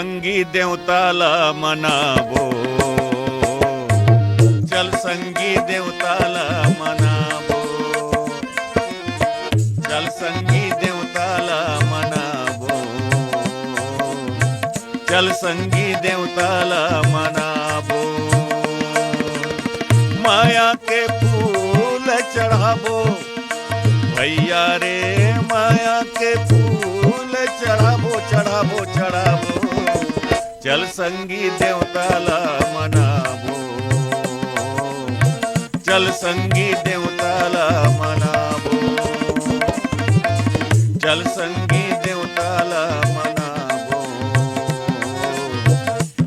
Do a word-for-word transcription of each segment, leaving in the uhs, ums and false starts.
संगी देवता ला मनाबो, चल संगी देवता ला मनाबो, चल संगी देवता ला मनाबो, चल संगी देवता ला मनाबो। माया के फूल चढ़ाबो, भैया रे, माया के फूल चढ़ाबो, चढ़ाबो, चढ़ाबो। चल संगी देवता ला मनाबो, चल संगी देवता ला मनाबो, चल संगी देवता ला मनाबो,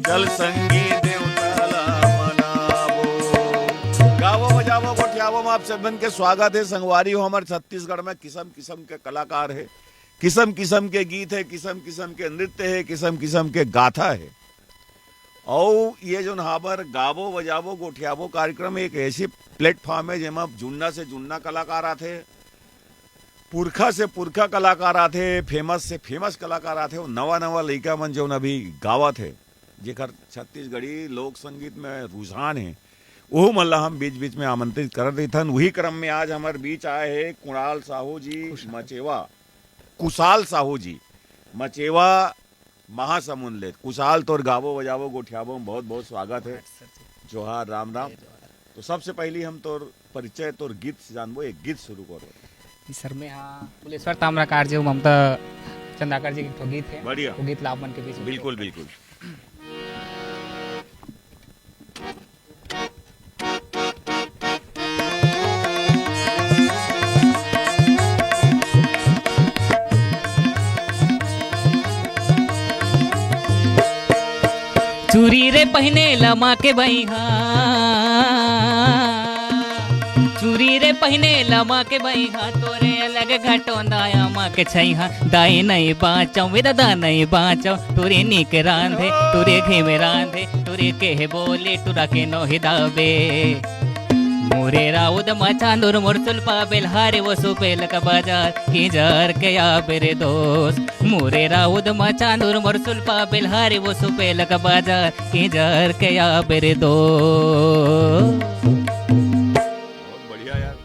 चल संगी देवता ला मनाबो। गावो बजावो गोठियावो में आप सबन के स्वागत हे। संगवारी हो, हमर छत्तीसगढ़ में किसम किसम के कलाकार हे, किसम किसम के गीत हे, किसम किसम के नृत्य हे, किसम किसम के गाथा हे। अउ ये जोन हाबर गावो बजावो गोठियावो कार्यक्रम एक ऐसी प्लेटफॉर्म हे, जेमा जुन्ना से जुन्ना कलाकार आथे, पुरखा से पुरखा कलाकार आथे, फेमस से फेमस कलाकार आथे, अउ नवा नवा लइका मन जोन अभी गावत हे, जेकर छत्तीसगढ़ी लोक संगीत में रुझान हे, ओहू मन ला हम बीच बीच में आमंत्रित करत रहिथन। उही क्रम में आज हमर बीच आए हे कुणाल साहू जी खुशहाल। मचेवा, कुशाल साहू जी मचेवा महासमुंद ले। कुशाल, तोर गावो बजावो गोठियावो में बहुत बहुत स्वागत हे। सर जी। जोहार, राम राम। जय जोहार। तो सबसे पहली हम तोर परिचय, तोर गीत से जानबो, एक गीत शुरू करो। जी सर, मैं हाँ फुलेश्वर ताम्रकार जी, ममता चंदाकर जी के एक ठो गीत हे। बढ़िया। वो गीत ला आप मन के बीच में बिल्कुल, बिल्कुल। चूरी रे पहिने लमा के बइहा, चूरी रे पहिने लमा के बइहा, तोरे अलग घटोंदा आमा के छइहा। दाई नइ बाँचव, ए ददा नइ बाँचव, टुरी नीक रांधे, टुरी घी में रांधे, टुरी केहे बोली, टुरा के नोही दाबे। मोरे राउद मा चांदुर मोर सुल्पा बेलहारे वो सुबेल का बाजार, किंजर के आबे रे दोस्त। मोरे राउद मा चांदुर मोर सुल्पा बेलहारे वो सुबेल का बाजार, किंजर के आबे रे दोस्त। बहुत बढ़िया यार।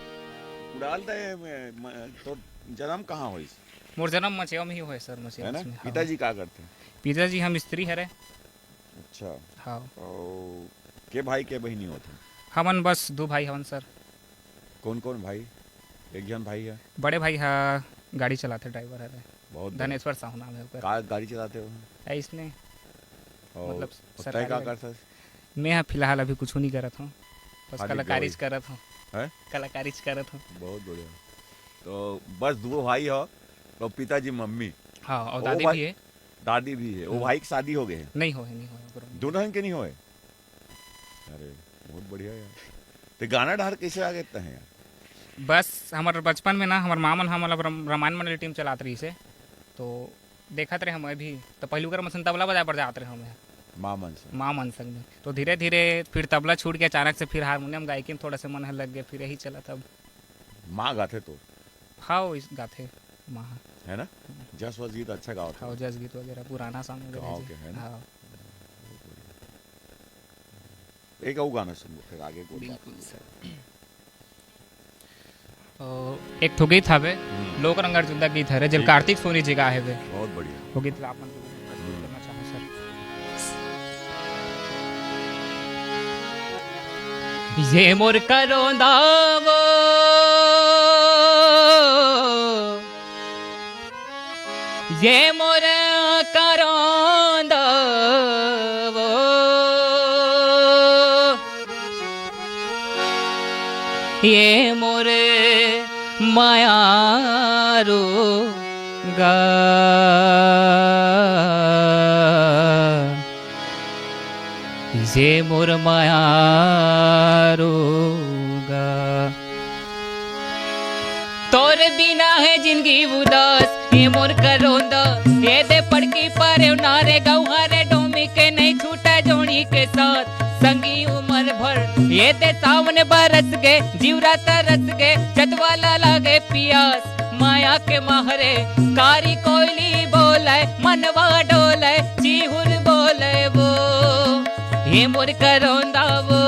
कुणाल दा, ये मैं, मैं, तो जन्म कहाँ होइस? मोर जन्म मचेवा में ही होय सर, मचेवा है ना? में, हाँ। पिताजी का करथे? पिताजी हम स्त्री हरे। अच्छा। हाँ। अउ के भाई के बहिनी होथे? हमन बस दू भाई हवन सर। कौन कौन भाई? एक झन भाई है? बड़े भाई हा गाड़ी चलाथे, ड्राइवर हरे। बहुत बढ़िया। धनेश्वर साहू नाम है ओकर। का गाड़ी चलाथे वो? ऐसने। और मतलब और तय सरकारी का गाड़ी। करथस? मैं हा फिलहाल अभी कुछ नहीं करत हूँ, बस खाली कलाकारीच ड्राइवर। करत हूँ। हैं? कलाकारीच करत हूँ। बहुत बढ़िया। तो बस दो भाई हो, तो पिताजी मम्मी। हाँ, और ओ दादी भाई भी है। दादी भी है। वो हम्म। भाई की शादी हो गई है? नहीं हो है, नहीं हो है, ओकरो नहीं। दोनों के नहीं हो है? अरे, बहुत बढ़िया यार। ते गाना डार कैसे आ गए तहे यार? बस हमर बचपन में ना, हमर माँ मन हमला रम-, रामायण मंडली टीम चलात रहिस हे, तो देखत रहे हम अभी। तो पहली ओकर मसन तबला बजाए बर जात रहे हम। माँ मन से? माँ मन संग में। तो धीरे धीरे फिर तबला छूट गया, अचानक से फिर हारमोनियम गायकी में थोड़ा से मन हर लग गया, फिर यही चला तब। माँ गाथे तो? हाँ, वो इस गाथे माँ। है ना? जस वस गीत अच्छा गावत हाँ, है। जस गीत वगैरह, पुराना सॉन्ग वगैरह गाँव जी। के, है ना? हाँ। एक अउ गाना सुनबो, फिर आगे को बात बिल्कुल सर। अ, एक ठो गीत हवे, हम्म। लोक रंग अर्जुन दा गीत हरे, जेल ठीक। कार्तिक सोनी जी गाए हवे। बहुत बढ़िया। वो गीत ला आप मन के प्रस्तुत हम्म। करना चाहूँ सर। ये मोर करोंदा वो, ये मोर करोंदा वो, ये मोर मायारू गा। ये मोर मायारू गा। तोर बिना है जिंदगी उदास, ये मोर करोंदा, ये दे पड़की पारे नारे गौहा रे डोमी के नहीं छूटा जोड़ी के साथ। संगी उम्र भर, ये दे सावन बरस गे, जीवरा तरस गे, जतवाला लागे पियास। माया के महरे, कारी कोयली बोले, मनवा डोले, चिहुर ये मोर करोंदा वो,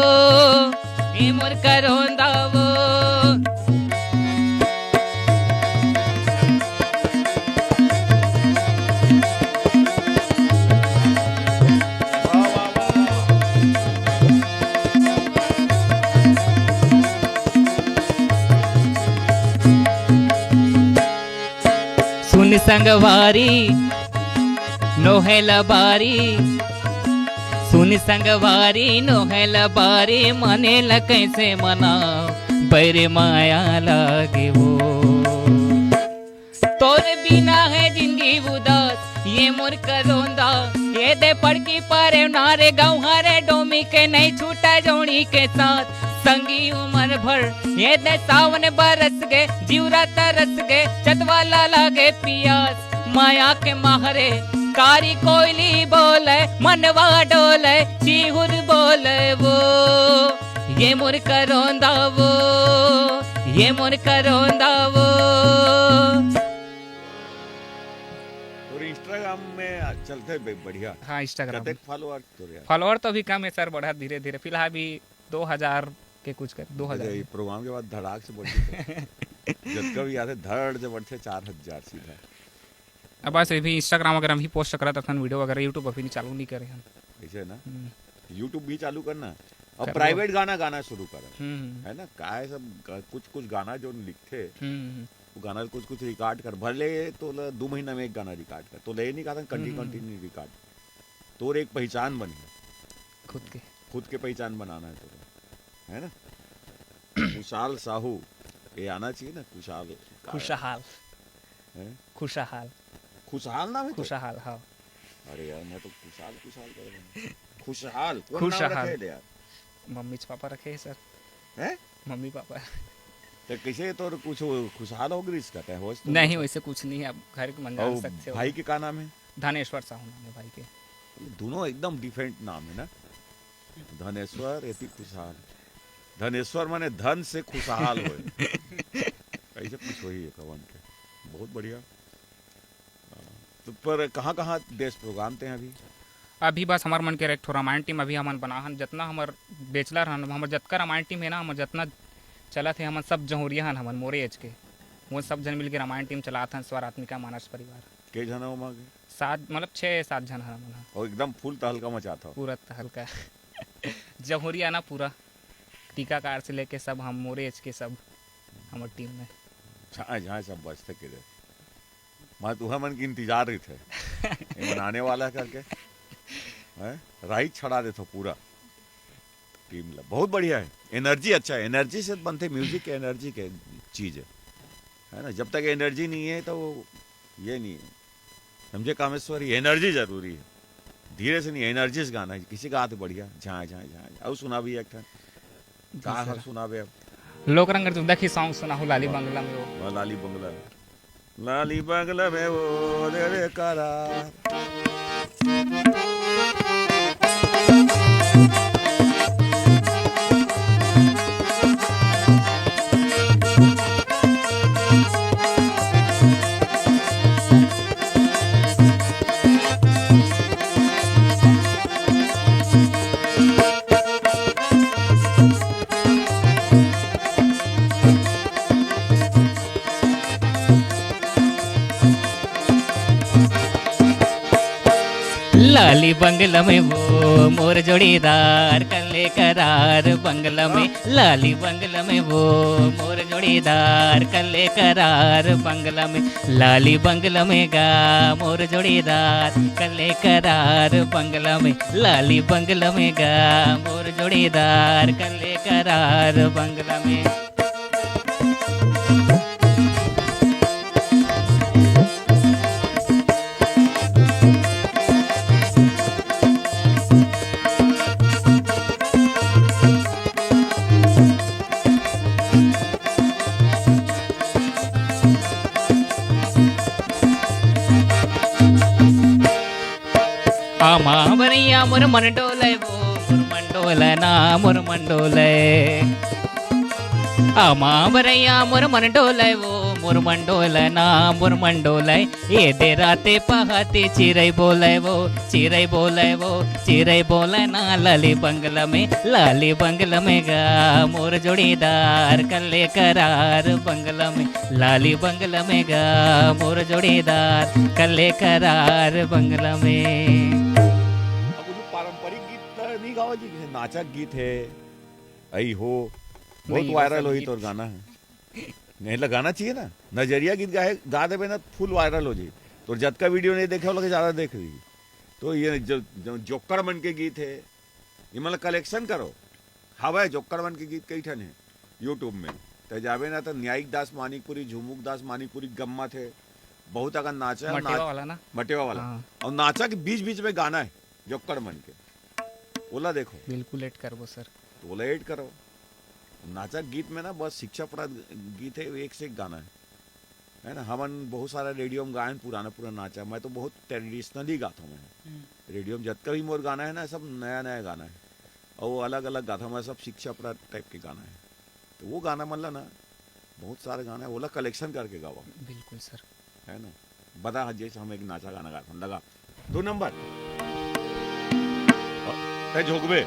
ये मोर करोंदा वो। सुन संगवारी, नोहेला बारी, सुन संगवारी, नोहेला बारी, मने ल कैसे मनाओ, बैरे माया लागे वो। तोर बिना है जिंदगी उदास, ये मोर करोंदा, ये दे पड़की परे नारे गाँव हरे डोमी के नहीं छूटा जोड़ी के साथ। संगी उम्र भर, ये दे सावन बरस गे, जीवरा तरस गे, चतवाला लागे पियास। माया के माहरे, कारी कोयली बोले, मनवा डोले, चीहुर बोले वो। ये मोर करोंदा वो, ये मोर करोंदा वो। और Instagram में चलते बे-, बढ़िया। हाँ, Instagram। कतेक follower तोर यार? Follower तो अभी कम है सर, बढ़त धीरे-धीरे। फिलहाल अभी दो हज़ार के कुछ कर, दो हज़ार। ये program के बाद धड़ाक से बढ़ गई। जतका भी आथे, धड़ से बढ़थे चार हज़ार सीधा। अब बस ये भी Instagram वगैरह में ही post करत रथन, video वगैरह, YouTube अभी नहीं, चालू नहीं करे हन। ऐसे है ना? हम्म। YouTube भी चालू करना। अब करबो। Private गाना गाना शुरू कर। हम्म, हम्म। है ना? काय सब ग-, कुछ कुछ गाना जो लिखथे, हम्म, हम्म। वो गाना कुछ कुछ record कर, भले तो ल-, दो महीना में एक गाना record कर, तो ले नहीं कहा था, हम्म, continue, हम्म। Continue record। तोर एक पहचान बनी। खुद के। खुद के पहचान बनाना है तोर, है ना? खुशहाल साहू, ये आना चाहिए ना, खुशहाल। खुशहाल। हैं? खुशहाल। खुशहाल नाम है तो? खुशहाल, हाँ। अरे यार, मैं तो खुशहाल, खुशहाल कर रहा हूँ। खुशहाल, कौन नाम खुशहाल। रखे है यार? मम्मी पापा रखे हैं सर। हैं? Mummy papa. तो कैसे तोर कुछ खुशहाल हो गई इसका, क्या होश तो नहीं, नहीं? वैसे कुछ नहीं है, आप घर के मन जान सकते हो। भाई के का नाम है? धनेश्वर साहू नाम है भाई के। दोनों एकदम different नाम है ना, धनेश्वर एती खुशहाल। धनेश्वर माने धन से खुशहाल होए। ऐसे कुछ होही है कवन के। बहुत बढ़िया। हाँ, तो पर कहाँ-कहाँ देस program ते हैं अभी? अभी बस हमर मन के एक ठो रामायण team अभी हमन बना हन, जतना हमर bachelor हन, हमर जतका रामायण team है ना, हमर जतना चलत हे, हमन सब जहुरिया हन, हमन मोरे age के, वो सब झन मिलके रामायण team चलात हन, स्वर आत्मिका मानस परिवार। के झन हो ओमा के? सात, मतलब छः सात झन हन हमन ह। और एकदम full तहलका मचात हो। पूरा तहलका। जहुरिया ना पूरा, टीकाकार से लेके सब, हम मोरे age के सब हमर team में। झांय झांय सब बजथे के रे। मैं तुहा मन के इंतजार रहिथे। ये मन आने वाला है करके। हैं? राइट छड़ा देथो पूरा team ला। बहुत बढ़िया है। Energy अच्छा है। Energy से बनथे music के, energy के चीज है। है ना? जब तक energy नहीं है तो वो ये नहीं है। समझे कामेश्वर, ये energy जरूरी है। धीरे से नहीं, energy से गाना है। किसी का हाथ बढ़िया, झांय, झांय, झांय। और सुना भी एक ठन। जी का सर। सुना बे अब? लोक रंग तो देखी song सुना हो लाली वाह। बंगला में वो। वाह, लाली बंगला। लाली बंगला में वो रे रे करा। लाली बंगला में वो मोर जोड़ीदार, कल्ले करार बंगला में। लाली बंगला में वो मोर जोड़ीदार, कल्ले करार बंगला में। लाली बंगला में गा मोर जोड़ीदार, कल्ले करार बंगला में। लाली बंगला में गा मोर जोड़ीदार, कल्ले करार बंगला में। आमा बरैया मोर मन डोले वो, मोर मन डोले ना, मोर मन डोले। आमा बरैया मोर मन डोले वो, मोर मन डोलय ना, मोर मन डोलय, ये दे राते पहाती चिरई बोलय वो, चिरई बोलय वो, चिरई बोलय ना, लाली बंगला में, लाली बंगला में गा, मोर जोड़ीदार कल्ले करार बंगला में, लाली बंगला में गा, मोर जोड़ीदार कल्ले करार बंगला में। अब वो जो पारंपरिक गीत नहीं गावा जी, जैसे नाचक गीत है, आई हो, बहुत नहीं, वो वायरल सब होई गीत तोर गाना है। नहीं, लगाना चाहिए ना। नजरिया गीत गाए, गा देबे ना, फुल वायरल हो जाई। तो जतका वीडियो नहीं देखे, वो लोग ज्यादा देख ली। तो ये जो, जो जोक्कड़ मन के गीत है, ये मतलब कलेक्शन करो। हवय जोक्कड़ मन के गीत कई ठन है YouTube में। ते जाबे ना, तो न्यायिक दास मानिकपुरी, झुमुक दास मानिकपुरी गम्मा थे, बहुत अगर नाचा है, मटेवा नाच-, वाला ना? मटेवा वाला। हाँ। और नाचा के बीच बीच में गाना है जोक्कड़ मन के, ओला देखो। बिल्कुल ऐड करबो सर। तो ओला ऐड करो। नाचा गीत में ना बस शिक्षा प्रद गीत है, एक से एक गाना है, है ना। हमन बहुत सारा रेडियो में गायन पुराना पुराना नाचा, मैं तो बहुत ट्रेडिशनली गाता हूँ मैं। हम्म। रेडियो में जतका भी मोर गाना है ना, सब नया नया गाना है, और वो अलग अलग गाता हूँ मैं, सब शिक्षा प्रद टाइप के गाना है। तो वो गाना मन ला ना, बहुत सारा गाना है, ओला कलेक्शन करके गावा। बिल्कुल सर। है ना, बता, जैसे हम एक नाचा गाना गाता हूँ, लगा। दो नंबर। ते झोंकबे।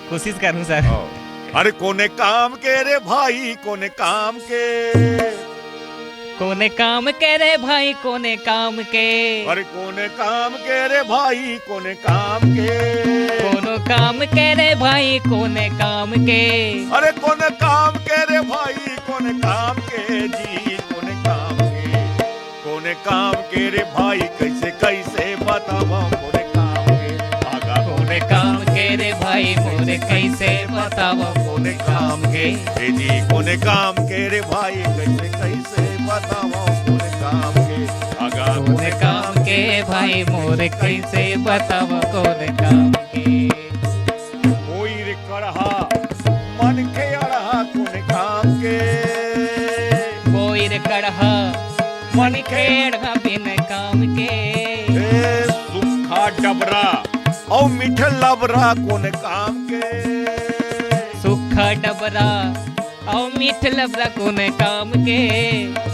कोशिश करूँ सर। हाँ। अरे कोने काम के रे भाई, कोने काम के। कोने काम के रे भाई, कोने काम के। अरे कोने काम के रे भाई, कोने काम के। कोनो काम के रे भाई, कोने काम के। अरे कोने काम के रे भाई, कोने काम के जी, कोने काम के। कोने काम के रे भाई, कैसे कैसे बतावा कोने काम के। आगा कोने काम के रे भाई, मोरे कैसे बतावा कोने काम के। ए जी कोने काम के रे भाई, कैसे कैसे बतावा कोने काम के। आगा कोने काम के भाई, मोरे कैसे बतावा कोने काम के। कोई रे कड़हा, मन के अड़हा कोने काम के। कोई रे कड़हा, मन के अड़हा बिन काम के। ए, सुक्खा डबरा, अउ मीठ लबरा कोने काम के। सुक्खा डबरा, अउ मीठ लबरा कोने काम के।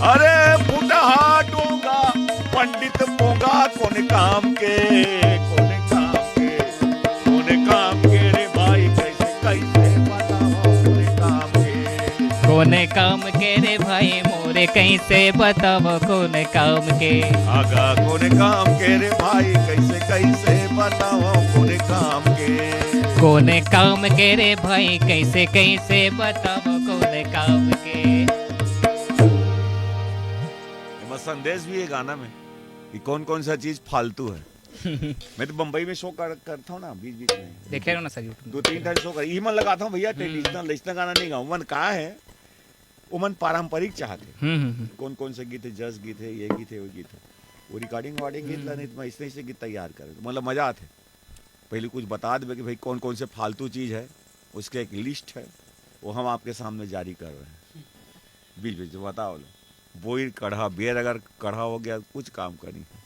अरे फुटहा डोंगा, पंडित पोंगा कोने काम के, कोने काम के, कोने काम के रे भाई, कैसे कैसे बतावा कोने काम के। कोने काम के रे भाई, मोरे कैसे बतावा कोने काम के। आगा कोने काम के रे भाई, कैसे कैसे बतावा कोने काम के। कोने काम के रे भाई, कैसे कैसे बतावा कोने काम के। एमा संदेश भी है गाना में कि कौन कौन सा चीज फालतू है। मैं तो बम्बई में शो कर, करता हूँ ना बीच बीच में। देखे रहो ना सर YouTube दो में। तीन ठन शो कर, इही मन लगाता हूँ भैया, हम्म। ट्रेडिशनल, वेस्टर्न गाना नहीं गाऊँ। मन का है, वो मन पारंपरिक चाहते हैं। हम्म, हम्म, हम्म। कौन कौन से गीत है, जस गीत है, ये गीत है, वो गीत है, वो रिकॉर्डिंग वॉर्डिंग गीत ला हम्म। नहीं तो मैं इसने इससे गीत तैयार कर, मतलब मजा आते। पहले कुछ बता देबे कि भाई कौन कौन से फालतू चीज है, उसके एक लिस्ट है, वो हम आपके सामने जारी कर रहे हैं। बीच बीच में बताओ लो। बोइर कड़हा, बेर अगर कड़हा हो गया, कुछ काम का नहीं है।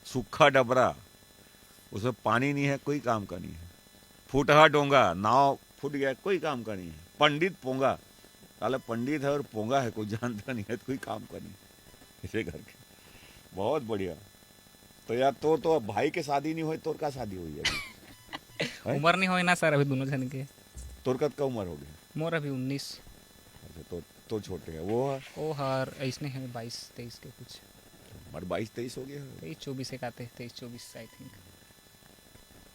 सूखा डबरा, उसमें पानी नहीं है, कोई काम का नहीं है। फूटहा डोंगा, नाव फूट गया, कोई काम का नहीं है। पंडित पोंगा, साला पंडित है और पोंगा है, कोई जानता नहीं है, तो कोई काम का नहीं है। ऐसे करके बहुत बढ़िया। तो यार, तोर तो अब भाई के शादी नहीं होय, तोर का शादी होई अभी? हैं? उम्र नहीं होय ना सर, अभी दोनों जन के। तोर कतका उम्र हो गया? मोर अभी उन्नीस। अच्छा, तो, तो छोटे है। वो है? वो हर ऐसने है, बाईस तेईस के कुछ। हमारे बाईस तेईस हो गया है। तेईस चौबीस एक आते हैं, तेईस चौबीस, I think।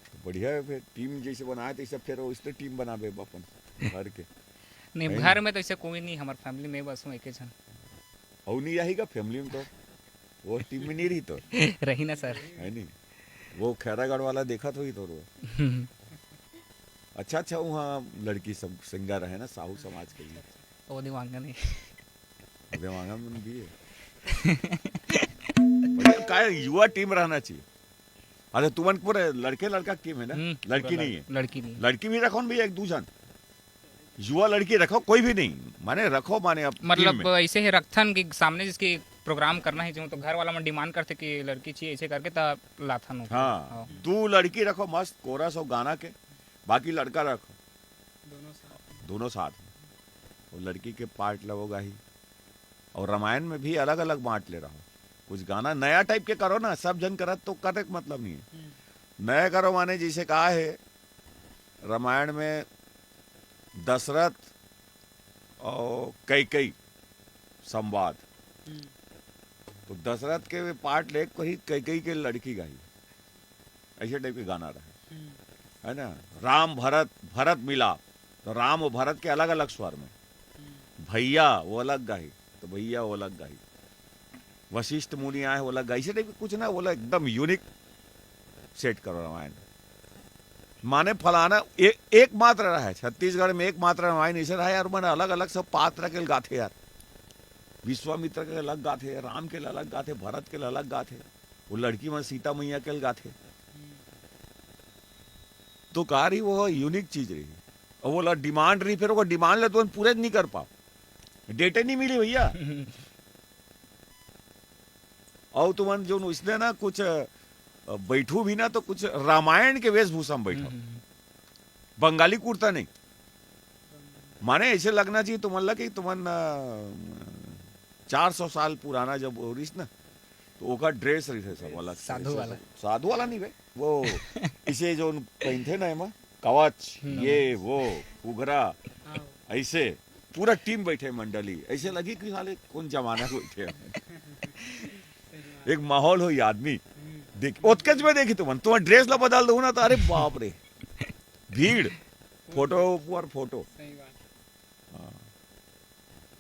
तो बढ़िया है फिर, टीम जैसे बनाए, तो सब फिर उसने टीम बनाबे अपन घर के। नहीं, है घर नहीं? में तो ऐसे कोई नहीं, हमारे फैमिली में बस हूँ एक ही जन। और नहीं आएगा फैमिली में तो, वो टीम में नहीं रही तो। रही ना सर। है नहीं, वो खैरागढ़ वाला देखा तो ही तो वो। अच्छा, अच्छा, वहाँ लड़की सब सिंगर है ना, साहू समाज के लिए। वो दिवांगन है। दिवांगन भी है। बढ़िया, का है, युवा टीम रहना चाहिए। अच्छा, तुमन पूरे लड़के लड़का टीम है ना? हम्म, लड़की पूरा नहीं लड़-, है? लड़की नहीं है। लड़की भी रखो ना भैया, एक दू जन। युवा लड़की रखो, कोई भी नहीं, माने रखो, माने अब टीम मतलब में। ऐसे ही रखथन कि सामने जिसकी प्रोग्राम करना है, जो तो घर वाला मन डिमांड करथे कि लड़की चाहिए, ऐसे करके त लाथन हो। हाँ, हाँ। दू लड़की रखो मस्त कोरस और गाना के, बाकी लड़का रखो। दोनों साथ। दोनों साथ। वो लड़की के पार्ट ला वो गाही, अउ रामायण में भी अलग-अलग बाँट ले रहा। कुछ गाना नया टाइप के करो ना, सब झन करत तो करे के मतलब नहीं है। हम्म। नया करो माने जैसे का है, रामायण में दशरथ अउ कैकई संवाद। हम्म। तो दशरथ के पार्ट ले कही, कैकई के लड़की गाही, ऐसे टाइप के गाना रहे, हम्म। है ना? राम भरत, भरत मिलाप, तो राम अउ भरत के अलग-अलग स्वर में। हम्म। भैया वो अलग गाही, तो भैया वो अलग गाही। वशिष्ठ मुनि आए, वो अलग गाही। ऐसे टाइप के कुछ ना, वो अलग एकदम यूनिक सेट करो रामायण। माने फलाना ए-, एकमात्र रहा है, छत्तीसगढ़ में एकमात्र रामायण ऐसे रहा है यार, मन अलग-अलग सब पात्र के गाथे यार। विश्वामित्र के अलग गाथे, राम के अलग गाथे, भरत के अलग गाथे, वो लड़की मन सीता मैया के गाथे। तो का रही, वो यूनिक चीज रही। अउ वो ला डिमांड रही, फिर वो डिमांड ले तुमन पूरे नहीं कर पाओ, डेटे नहीं मिली भैया। अउ तुमन जो इसने ना कुछ, अ, बैठू भी ना तो कुछ रामायण के वेशभूषा में बैठो। हम्म, हम्म, हम्म। बंगाली कुर्ता नहीं, माने ऐसे लगना चाहिए तुमन ला कि तुमन, अ, चार सौ साल पुराना जब हो रहीस ना, तो ओकर ड्रेस रहिथे सब अलग से, साधु ऐसे वाला। सब। साधु वाला नहीं बे, वो इसे जो पहिनथे ना एमा, कवच, हम्म। ये, वो, उघरा, हाँ। ऐसे पूरा टीम बैठे मंडली, ऐसे लगी कि साले कौन जमाना के बैठे हैं। एक माहौल होही आदमी। हम्म। देख, ओतकेच में देखी तुमन, तुमन ड्रेस ला बदल दो ना, तो अरे बाप रे, भीड़, फोटो पर फोटो। सही बात। हाँ।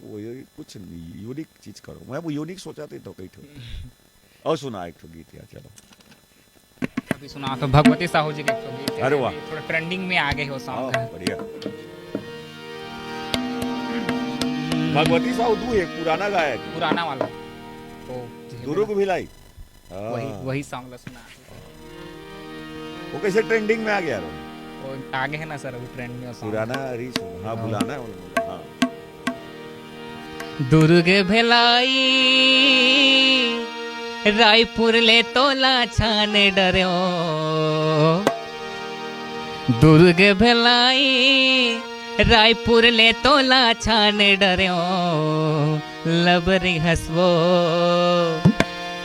वो ये कुछ यूनिक चीज करो। मैं वो यूनिक सोचा थे तो कही ठो। अउ सुना एक ठो गीत यार, चलो। अभी सुना तो भगवती साहू जी के एक ठो गीत है, अरे वाह। अभी थोड़ा ट्रेंडिंग में आ गए हो सॉन्ग हाँ, है। बढ़िया। भगवती साहू दू है, एक पुराना गायक। पुराना वाला। तो दुर्ग भिलाई। हाँ। वही, वही सॉन्ग ला सुना। वो कैसे ट्रेंडिंग में आ गया यार? वो आगे है ना सर, अभी ट्रेंड में वो सॉन्ग। पुराना रीस, हाँ, हाँ। भुलाना है उन्होंने, हाँ। दुर्ग भिलाई, रायपुर ले तोला छान डर्यो। दुर्ग भिलाई, रायपुर ले तोला छान डर्यो। लबरी हसवो,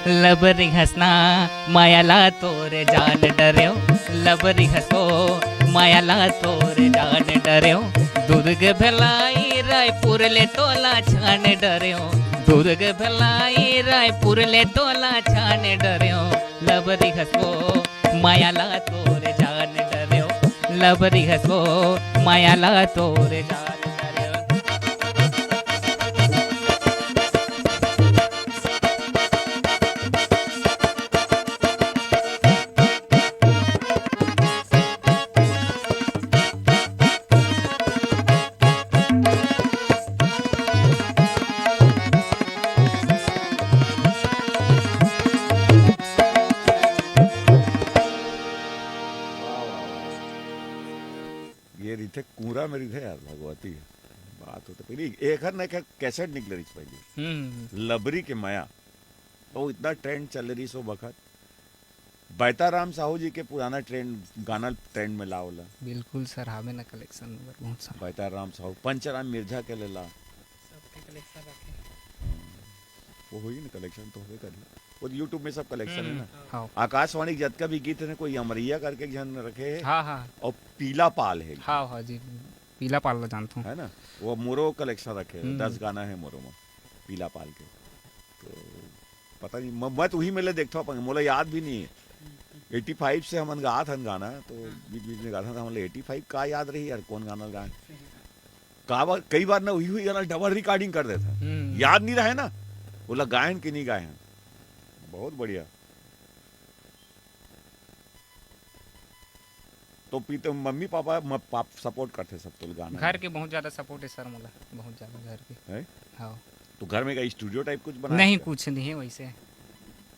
लबरी हसना, मायाला तोर जान डर्यो। लबरी हसवो, मायाला तोर जान डर्यो। दुर्ग भिलाई, रायपुर ले तोला छान डर्यो। दुर्ग भिलाई, रायपुर ले तोला छान डर्यो। लबरी हसवो, मायाला तोर जान डर्यो। लबरी हसवो, मायाला तोर जान डर्यो। ये रिथे कूरा में रिथे यार, भगवती। बात होते पहले एक हर ना एक कैसेट निकले रही पहले। हम्म। लबरी के माया। वो इतना ट्रेंड चल रही सो बखत। बैताराम साहू जी के पुराना ट्रेंड, गाना ट्रेंड में लावला। बिल्कुल सर, हवे ना कलेक्शन में बहुत सारा। बैताराम साहू, पंचराम मिर्जा के लेला। सबके कलेक्शन रखे। वो होई ना, कलेक्शन तो होबे करी। वो तो YouTube में सब कलेक्शन है ना। हम्म। हाँ। आकाशवाणी के जतका भी गीत है ना, कोई अमरैया करके एक झन रखे है। हाँ, हाँ। और पीला पाल है। हाँ, हाँ जी, पीला पाल ला जानता हूँ। है ना, वो मोरो कलेक्शन रखे है, हम्म। दस गाना है मोरो में, पीला पाल के। तो पता नहीं, म-, मैं तो उही में ले देखता हूँ, मोला याद भी नहीं है। एटी फाइव से हमन गात हन गाना, तो बीच बीच में गात हन, तो हमन ले एटी फाइव का याद रही यार, कौन गाना गाए। का बार, कई बार ना उही, उही गाना डबल रिकॉर्डिंग कर देता है। हम्म। याद नहीं रहे ना, बोला गायन कि नहीं गायन। बहुत बढ़िया। तो पी-, तो मम्मी पापा, म-, पाप सपोर्ट करते सब तो गाना घर में? के बहुत ज्यादा सपोर्ट है सर मोला, बहुत ज्यादा घर के। है? हाँ। तो घर में का स्टूडियो टाइप कुछ बना नहीं, है? कुछ नहीं है वैसे।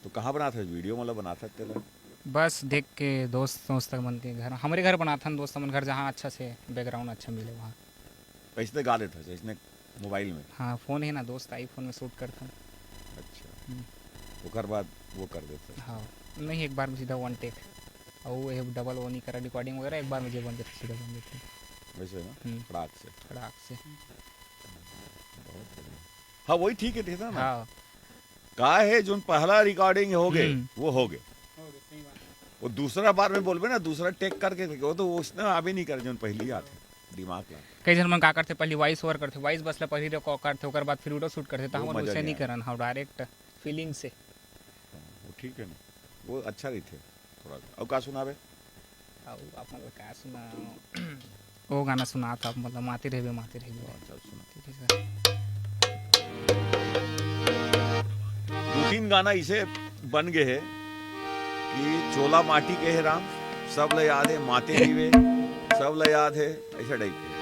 तो कहाँ बनात है वीडियो, मतलब बनात है तेरा? बस देख के दोस्त, दोस्त मन के घर, हमरे घर बनात हन दोस्त मन घर, जहाँ अच्छा से बैकग्राउंड अच्छा मिले वहाँ। ऐसने गा लेत हस, ऐसने मोबाइल में? हाँ, फोन है ना दोस्त, आईफोन में शूट करत हन। अच्छा। हम्म। ओकर बाद वो कर देत हस? हाँ, नहीं, एक बार में सीधा वन टेक। और वो है डबल वो नहीं करा, रिकॉर्डिंग वगैरह एक बार में जो बन जाता सीधा बन जाता। वैसे ना, हम्म। फटाक से। फटाक से। बहुत बढ़िया। हाँ, वही ठीक है, ठीक है ना? हाँ। का है, जोन पहला रिकॉर्डिंग हो गए, हम्म। वो हो गए। वो दूसरा बार में बोलबे ना, दूसरा टेक करके देखे, वो तो उसने अभी नहीं करे, जोन पहली आते दिमाग ला। कई झन मन का करथे, पहली वॉइस ओवर करथे, वॉइस बस ला पहली रिकॉर्ड करथे, ओकर बाद फिर वीडियो शूट करथे, त वो हमन मजा वैसे नहीं नहीं आए। करन, हम डायरेक्ट फीलिंग से। हाँ, वो ठीक है ना, वो अच्छा रहिथे थोड़ा सा। अउ का सुनाबे? अउ आप मन का सुना, वो गाना सुना था, मतलब, माते रहिबे, माते रहिबे। अच्छा, सुना। ठीक है सर। दो तीन गाना इसे बन गए है कि चोला माटी के है राम, सब ला याद है, माते रहिबे, सब ला याद है, ऐसा टाइप के।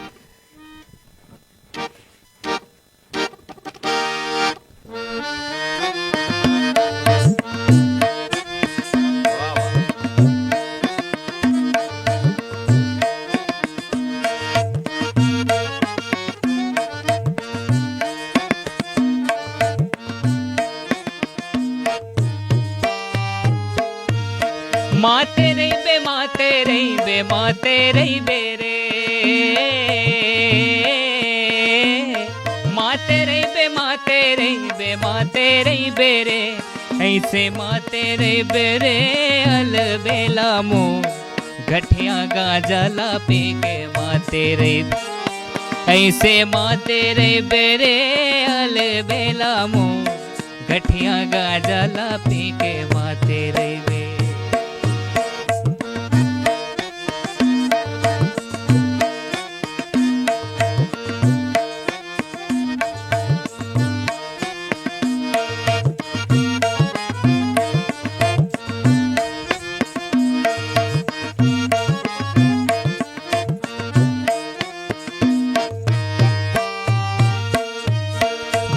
माते रहिबे, माते रहिबे, माते रहिबे रे। माते रहिबे, माते रहिबे, माते रहिबे रे। ऐसे माते रहिबे रे, अलबेला मोर। गठिया गांजा ला पी के माते रहिबे। ऐसे माते रहिबे रे, अलबेला मोर। गठिया गांजा ला पी के माते रहिबे।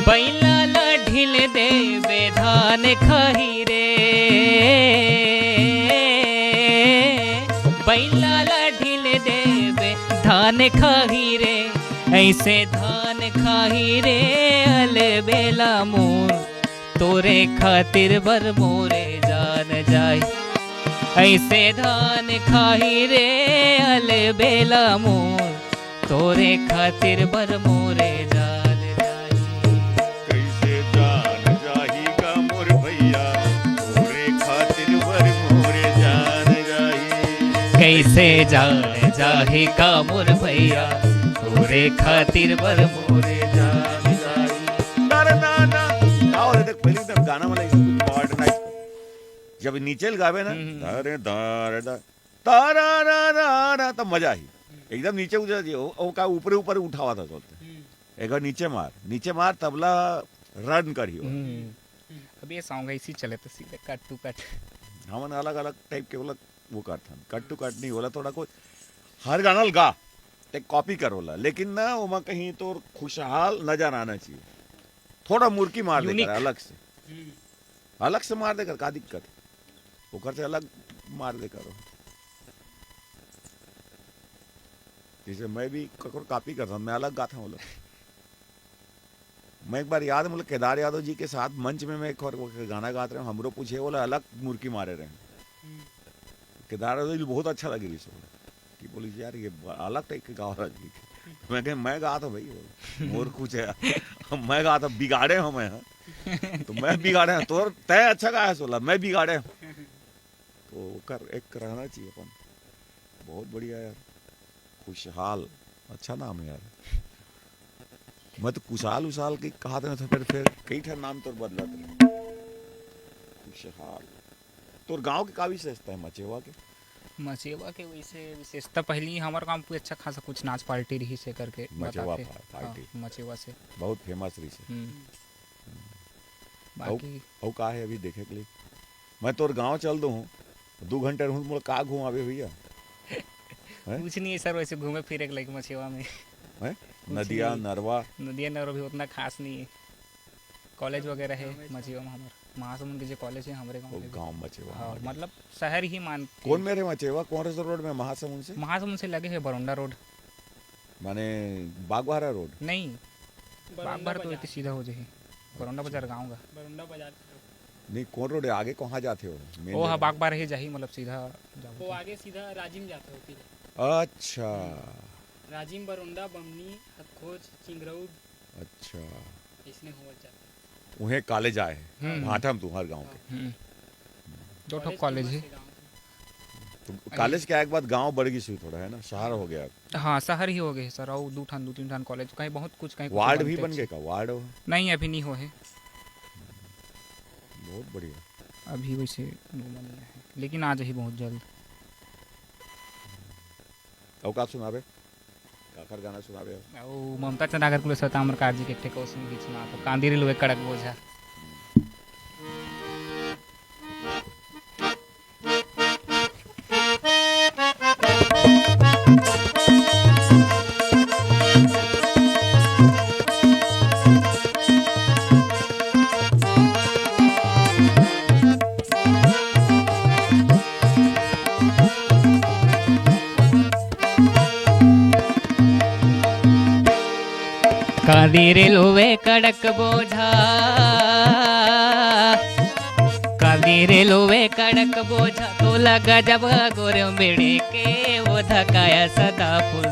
बैला ला ढील देबे धान खाही रे, बैला ला ढील देबे धान खाही रे, ऐसे धान खाही रे अलबेला मोर, तोरे खातिर बर मोरे जान जाही। ऐसे धान खाही रे अलबेला मोर, तोरे खातिर बर मोरे जान जाही। कैसे जान जाही का मोर भैया, तोरे खातिर बर मोरे जान जाही। कैसे जान जाही का मोर भैया, तोरे खातिर बर मोरे जान जाही। ना, ना, ना, ना। का होता है, देख, पहले एकदम गाना वाला ऐसे कुछ पार्ट ना, जब नीचे गावे ना, हम्म, हम्म। तारे, तारे, ता-, तारा, रा, रा, रा, तब मजा ही। एकदम नीचे उतर दिए, वो, वो का ऊपरे ऊपर उठावा था बोलते। हम्म। एक बार नीचे मार, नीचे मार, तबला रन करी हो। हम्म। अब ये सॉन्ग ऐसी चले तो सीधे कट टू कट। हमन अलग-अलग टाइप के बोला, वो करथन। कट टू कट नहीं बोला, थोड़ा कोई हर गाना ल गा, ते कॉपी कर बोला, लेकिन ना ओमा कहीं तोर खुशहाल नजर आना चाहिए। थोड़ा मुर्की मार दे कर यूनिक। अलग से। हम्म। अलग से मार दे कर का दिक्कत? ओकर से अलग मार दे करो। जैसे मैं भी ककरो कॉपी करता हूँ, मैं अलग गाता हूँ अलग। मैं एक बार याद है, मतलब, केदार यादव जी के साथ मंच में मैं एक बार वो गाना गात रहे हूँ, हमरो पूछे, बोला अलग मुर्की मारे रहे। हम्म। केदार यादव जी बहुत अच्छा लगे रही बोला कि बोली, "यार, ये ब-, अलग टाइप के गावा लगी।" मैं कहे, "मैं गात हूँ भाई, बोला, मोर कुछ है।" "मैं गात हूँ, बिगाड़े हूँ मैं, हाँ।" "तो मैं बिगाड़े हूँ, तोर तय अच्छा गाया सोला, मैं बिगाड़े हूँ।" तो ओकर एक रहना चाहिए अपन। बहुत बढ़िया यार, खुशहाल, अच्छा नाम है यार। मैं तो कुशाल उशाल के कहा था, तो फिर, फिर कई ठन नाम तोर बदलत रहे। खुशहाल। तोर गांव के का विशेषता है मचेवा के? मचेवा के वैसे विशेषता, पहली हमर गांव में कोई अच्छा खासा कुछ नाच पार्टी रही से करके मचेवा बताते। पा-, पार्टी। हाँ, मचेवा से। बहुत फेमस रही से। हम्म। अउ, बाकी अउ का है अभी देखे के लिए? मैं तोर गांव चल दो हूँ, दो घंटे रहूँ, मोला का घुमावे भैया? हैं? कुछ नहीं है सर, वैसे घूमे फिरे के लायक मछेवा में। हैं? कुछ नदिया, नहीं। नरवा? नदिया, नरवा भी उतना खास नहीं है। कॉलेज वगैरह है गाँव में मछेवा में हमार। महासमुंद के जो कॉलेज है हमारे गाँव ओ, में भी। गाँव मछेवा हाँ, हमारे। मतलब शहर ही मान के। कौन मेरे मछेवा? कौन से रोड में? महासमुंद से? महासमुंद से लगे है बरौंडा रोड। माने बागबाहरा रोड? नहीं, बरौंडा बागबाहरा तो बाजार। इतनी सीधा हो जाही। बरौंडा अच्छा। बाजार गाँव का। बरौंडा बाजार। नहीं, कौन रोड है? आगे कहाँ जाते हो? मेन ओ हाँ, रोड। बागबाहरा ही जाही, मतलब सीधा जाओ वो तो। आगे सीधा राजिम जाते होती है। अच्छा। हम्म। राजिम, बरौंडा, बमनी, हथखोज, चिंगरौद। अच्छा। उहें कॉलेज आए हे। हम्म। भाठा म तुम्हर गांव के। हम्म। दो ठो कॉलेज हे। तो कॉलेज के आए के बाद गांव बढ़ गिस थोड़ा, है ना, शहर हो गया। हाँ, शहर ही हो गए सर। अउ दू ठन, दू तीन ठन कॉलेज, कहीं बहुत कुछ, कहीं कुछ वार्ड भी बनते बन गए हे। का? वार्ड हो? नहीं, अभी नहीं हो हे। बहुत बढ़िया। अभी वैसे वो नहीं है, लेकिन आ जाही बहुत जल्द। अउ का सुनाबे? काखर गाना सुनाबे? अउ ममता चंद्राकर कुले सतामर कारजी के एक ठे कौसुम गीत सुना तो, कांदी रे लुए कड़क बोझा। कांदी रे लुवे कड़क बोझा, कांदी रे लुवे कड़क बोझा, तोला गजब गोरे मेड़े के ओ धकाया सदा फूल।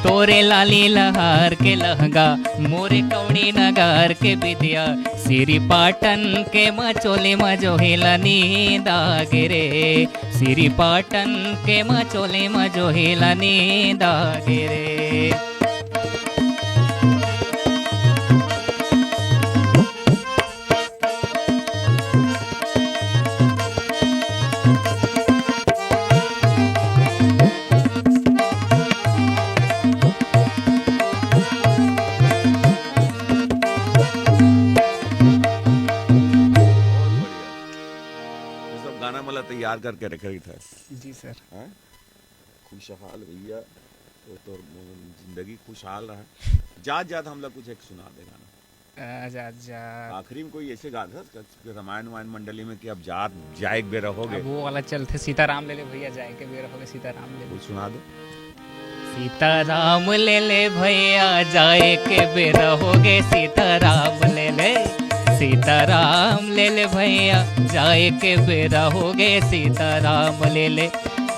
तोरे लाली लहार के लहंगा, मोरे कौड़ी नगार के बिदिया, सिरी पाटन के मचोली म जोहिला नींद आगे रे। सिरी पाटन के मचोली म जोहिला नींद आगे रे। बहुत बढ़िया। ये सब गाना मला तैयार करके रखे रही था। जी सर। हाँ? खुशहाल भैया, तो तोर जिंदगी खुशहाल रहा। जात जात हमला कुछ एक सुना दे गाना। आ, जात जात। आखिरी में कोई ऐसे गात है रामायण वायन मंडली में कि अब जात, जाए के बेरा हो गए। अब वो वाला चलथे, सीताराम ले ले भैया, जाए के बेरा हो गए, सीताराम ले ले। कुछ सुना दे। सीताराम ले ले भैया, जाए के बेरा हो गए, सीताराम ले ले, सीताराम ले ले भैया, जाए के बेरा हो गए, सीताराम ले ले,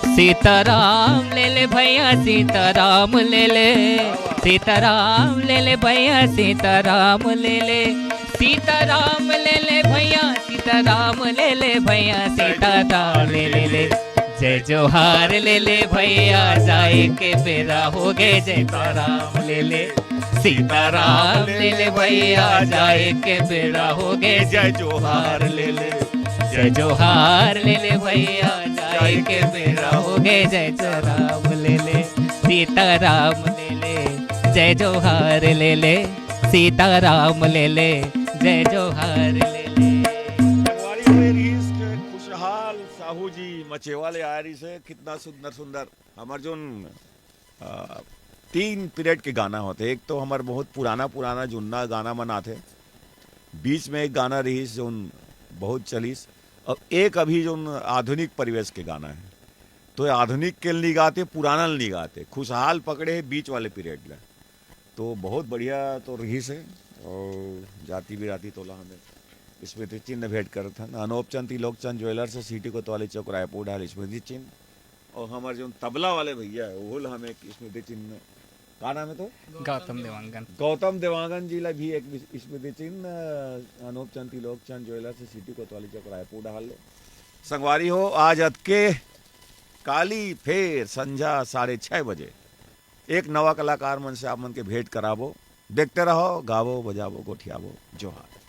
सीताराम ले ले भैया, सीताराम ले ले, सीताराम ले ले भैया, सीताराम ले ले, सीताराम ले ले भैया, सीताराम ले ले भैया, सीताराम ले ले। जय जोहार ले ले भैया, जाए के बेरा हो गए, जय सीताराम ले ले, सीताराम ले ले भैया, जाए के बेरा हो गए, जय जोहार ले ले, जय जोहार ले ले भैया, जाए के बेरा हो गए, जय जोहार ले ले, सीताराम ले ले, जय जोहार ले ले, सीताराम ले ले, जय जोहार ले ले। संगवारी हो, ये रिहिस के खुशहाल साहू जी मचेवा ले आए रिहिस हे। कितना सुंदर सुंदर हमर जोन, अ, तीन पीरियड के गाना होथे। एक तो हमर बहुत पुराना पुराना जुन्ना गाना मन आथे, बीच में एक गाना रिहिस जोन बहुत चलिस, अउ एक अभी जोन आधुनिक परिवेश के गाना हे। तो आधुनिक के ल नी गाते, पुराना ल नी गाते, खुशहाल पकड़े हे बीच वाले पीरियड ला। तो बहुत बढ़िया तो रिहिस हे। अउ जाति बिराती तोला हमें स्मृति चिन्ह भेंट करत हन। अनोप चंद, त्रिलोक चंद ज्वेलर्स, सीटी कोतवाली चौक, रायपुर, डाल स्मृति चिन्ह। अउ हमर जोन तबला वाले भैया हे, ओहू ला हम एक स्मृति चिन्ह, का नाम हे तो? गौतम देवांगन। गौतम देवांगन जी ला भी एक स्मृति चिन्ह, अनोप चंद, त्रिलोक चंद ज्वेलर्स, सीटी कोतवाली चौक, रायपुर, डाल ले। संगवारी हो, आज अतके, काली फेर संझा साढ़े छह बजे एक नवा कलाकार मन से आप मन के भेंट कराबो। देखते रहो, गावो, बजावो, गोठियावो। जोहार।